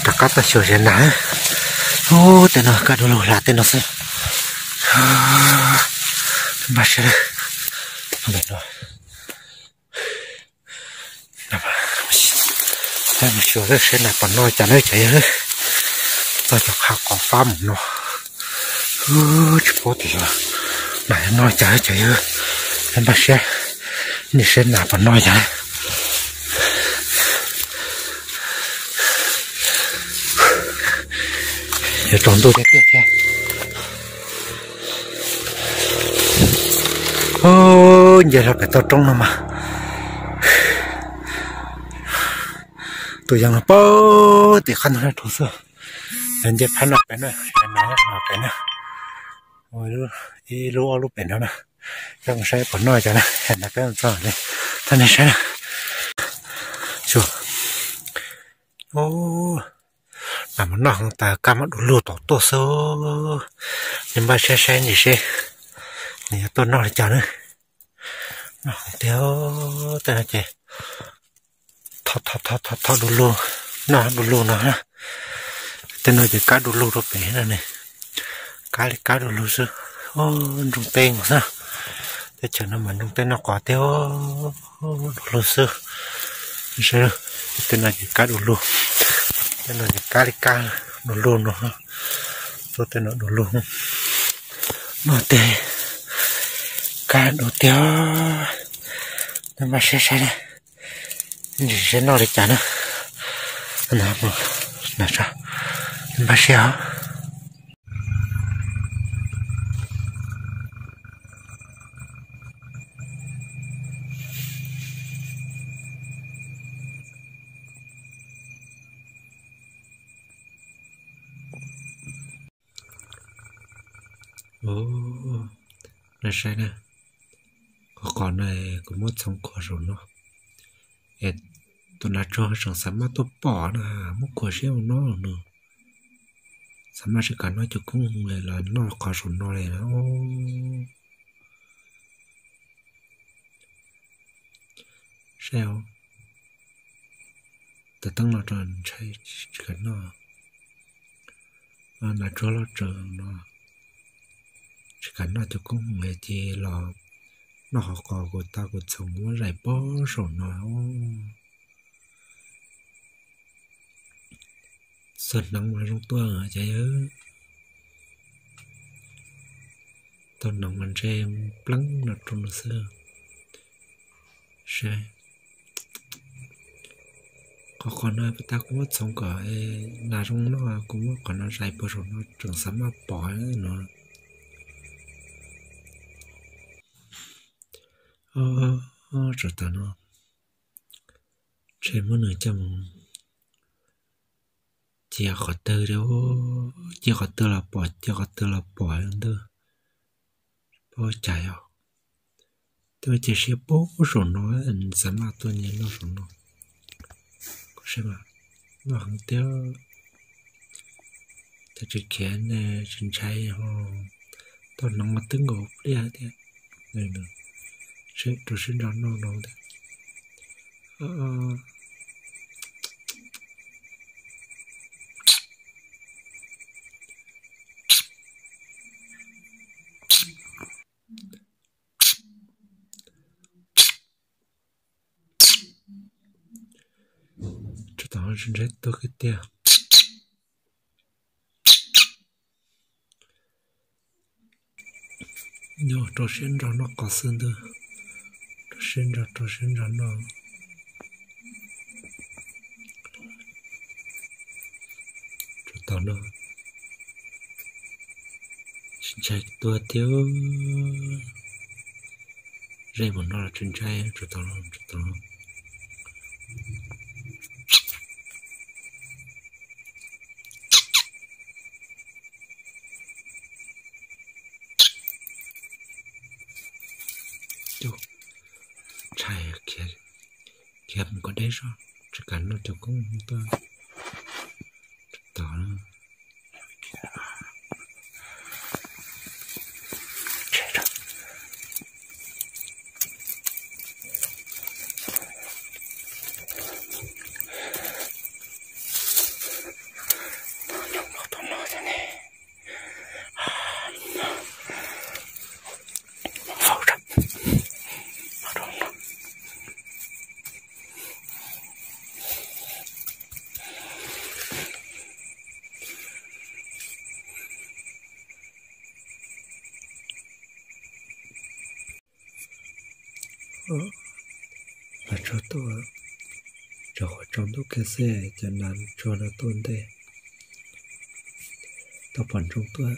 Rov qab txog xyuas ze nas. Ub, tej no kaj dua lug hla tej no xwb. Npaj siab lawm. Mus xyuas lawm seb nas puas noj cas na cov yawg. Txog cov qhov qos fab mus no. Tsis paub tias nas yuav noj cas cov yawg. Npaj siab nim seb nas puas noj cas. Yuav tsaus ntuj tiag tiag thiab. Nce hlo pem toj roob no mas tus yees los pab tim qab ntug dab rhuv xwb. Yog nce phab no pem na, no pem na, ib lub ob lub pem no na. Coj mus saib puas noj cov na, no peb txog li, thov nej saib na. Nas mus noj heev tas kaj muab du lug tom tuaj xwb. Nej npaj siab saib ntsis seb nws yuav tuaj noj li cas na. Noj heev tiag tej no ces thov du lug, noj du lug no. Tej no ces kab du lug rau pem no ne, kab li kab du lug xwb. Nroog teb mus xwb, teb chaws no mas nroog teb noj qos tiag, du lug xwb. Tej no ces kab du lug, tej no ces kab li kab du lug no, tuaj tej no du lug. Noj tej kab du tiag, nej npaj siab saib na, ntsis seb noj li cas na. Npaj siab os. Ov, nej saib na, qhov qos no kuv muab txhoov khuam saum no, es tus nas tsuag tseem xav maj tuaj pom na, muab khuam siab ua no no, xav maj tsis kam noj cov koob hmoov los noj qos saum no li. Saib os, tus teeb no rau ntshai tsis kam noj, nas tsuag loj tsawv no, tsis kam noj cov koob hmoov ces los noj qhov qos kuv tau kuv txhoov muab zais pob saum no. Xuas hneev mas zoo tuaj cov yawg. Tau hneev mas ntshe pleeb no rau no xwb. Saib, qhov qos no puas tau kuv muab txhoov kom nas zoo noj, kuv muab qhov no zais puag saum no tseem xav maj pom no. Tsam no, ntshe muab nws coj mus cia qhov twg, cia qhov twg los pom, cia qhov twg los pom ntag, paub cas yog. Twb cia siab pub saum no, xav maj tuaj nyiag noj saum no. Kuv saib mas, noj heev tiag. Cov tsis khiav ne tsis ntshai ho, tau hneev mas twb nkaus pliaj thiab. Seb rau siab ntso noj no thiab. Tsuas tau ntshai tuag kiag tiag. Nyob rau siab ntso noj qos xwb ntag. Rau siab ntso, rau siab ntso noj. Tsuas tau no, tsis ntshai tuag thiab. Ze mus no los tsis ntshai, tsuas tau no, tsuas tau no. Ntshai, khiav mus kom deb zog, tsis kam noj cov koob tuaj. Tau. Mas tsuag tuaj, tsaus huab tsaus ntuj kiag xwb ces nas tsuag no tuaj ntej. Tau pom ntsoov tuaj,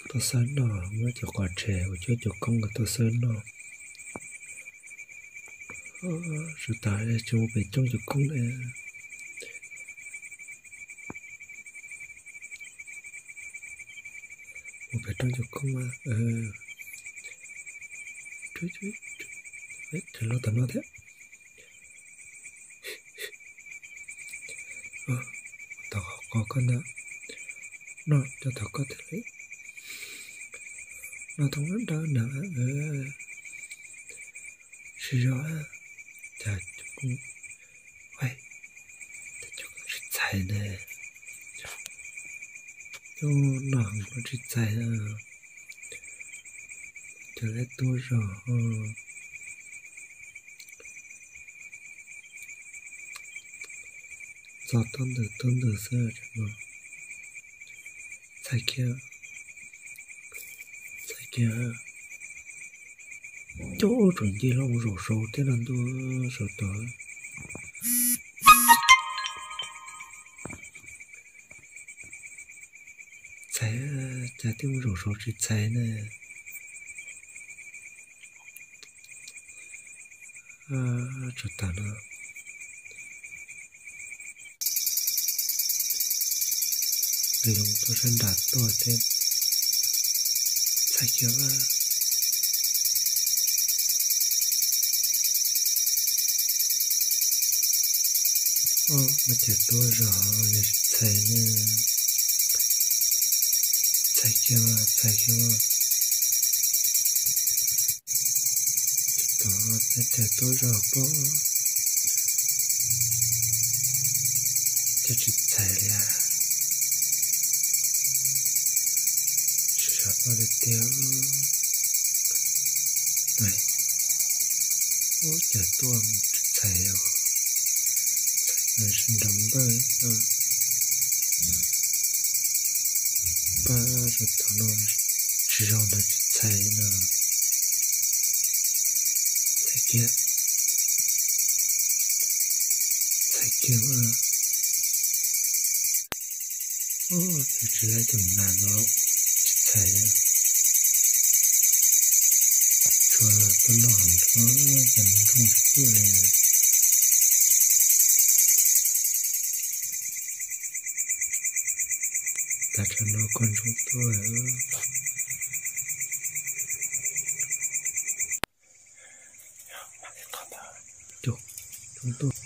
tuaj xawb noj, muab cov qos tshem uas cuab cov koob tuaj xawb noj. Sawv tas tsis mus pem coob cov koob li. Mus pem coob cov koob. Los tom no thiab. Tom qos koj ntag, noj cov tom koj thiaj li, noj tau dawb dawb na. Tsis zoo, cas, tsis txhais ne. Noj heev los tsis txhais. Cov lab tuab zog, txog tuab ntws tuab ntws xwb. Txhais kiag, txhais kiag. Cov tseem nce hlo mus zaum saud thiab no ntuj, saud tod. Txhais, cas twb mus zaum saud tsis txhais ne. Tsuag tas no, nqis loo tuaj sab nram tuaj thiab. Txhais kiag. Muab cov tuab zog, tsis txhais ne. Txhais kiag, txhais kiag. Tod, muab cov tuab zog pob. Cas tsis txhais li. Tsis zov tuaj li tiag. Ua cas tuaj tsis txhais os. Txhais sib nrov npawj, npawj rau thaum no tsis zoo ntawd tsis txhais no. Txhais kiag, txhais kiag. Tsis laib tus nas no, tsis txhais. Tsuas tuaj noj heev tsuas, cas nws ntsoo tsis tuaj li. Tas tsam no koj ntsoo tuaj. Cov, cov tuaj.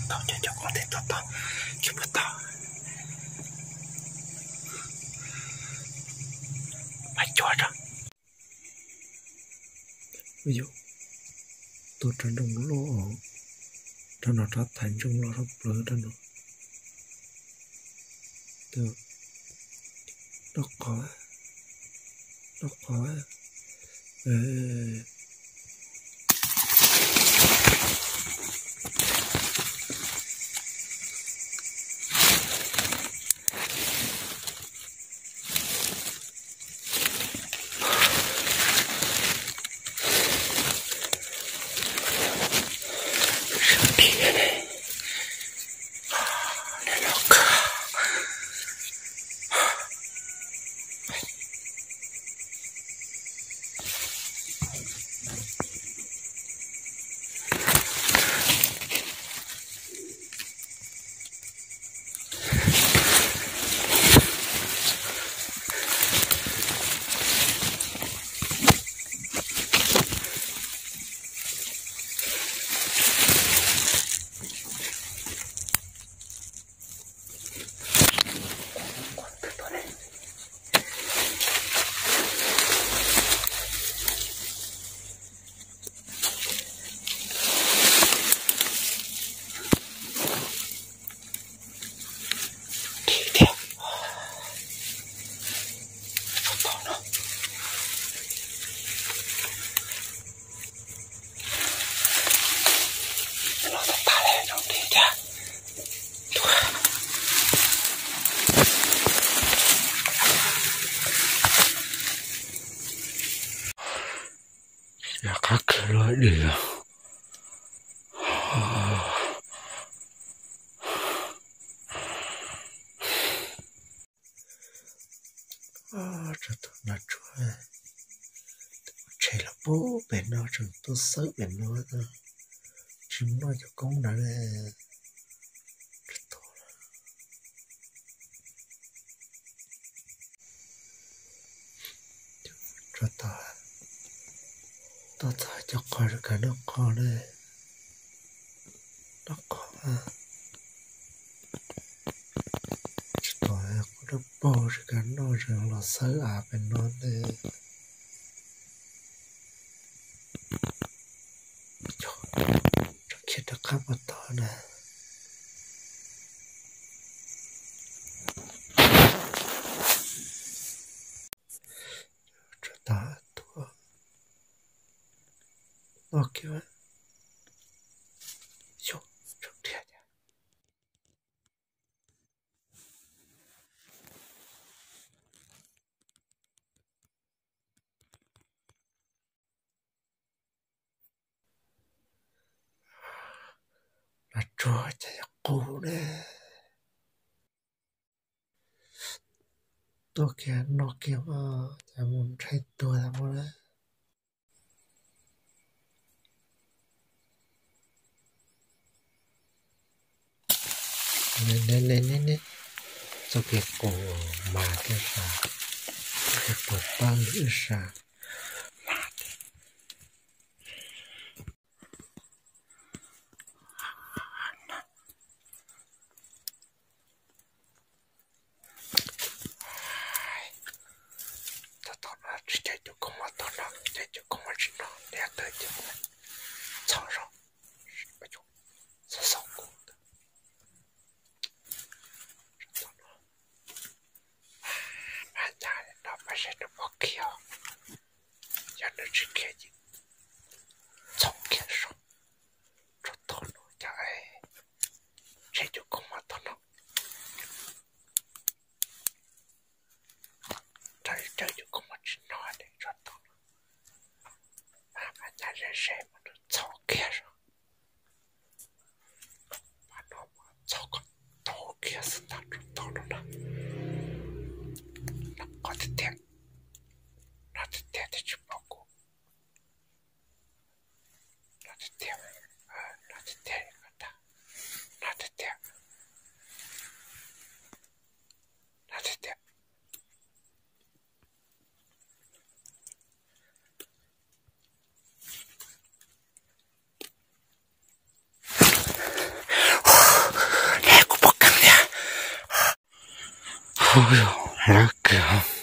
Tau cov, cov koob tej tuaj tau, tsis puas tau. Mas cuag rau. Yog tuaj rau nroog loj, rau no rau thaiv nroog loj rau plaws rau no. Noj qos, noj qos. Dim os. Tsov tom no tshuav, tshem los pub pem no tseem tuaj xawb pem no, tsis muaj cov koob ntawd. Tsov tom tuaj txog cov qhov tsis kav noj qhov ne, noj qhov tsis tom qhov dawb paug tsis kav noj tseem los xawb av pem no ne. Tseem khiav rov qab puag tod na. Tsov tom tuaj noj kiag, xyov, tsov dhia cas. Los tsuag cas yog qus ne. Tuaj kiag noj kiag mas cas mus ntshai tuag tas mus na. Txoj kev qus mas kiag sas, txoj kev puas pawg lwm sas. Tau tau no tsis caw cov koob mov tau no, caw cov koob mov tsis no, niam tawg ces txhom zog, xav xav kuv. Tau no, mas cas no mas seb nws puas khiav, yog nws tsis khiav ces txhom kiag zog. Tsov tom no cas tsis caw cov koob mov tau no. Nrog caw cov koob mov tsis no, tsov tom no mas cas ze ze mas nws txhom kiag zog. Mas no mas txhom kom tau kiag xwb ntag, tsov tom no na. Nov qov tiag tiag, nov tiag tiag thiaj tsis pom kuv. Nov tiag tiag, nov tiag tiag, nov tiag tiag, nov tiag tiag. Kuv pom keeb tiag. Lawv kawg.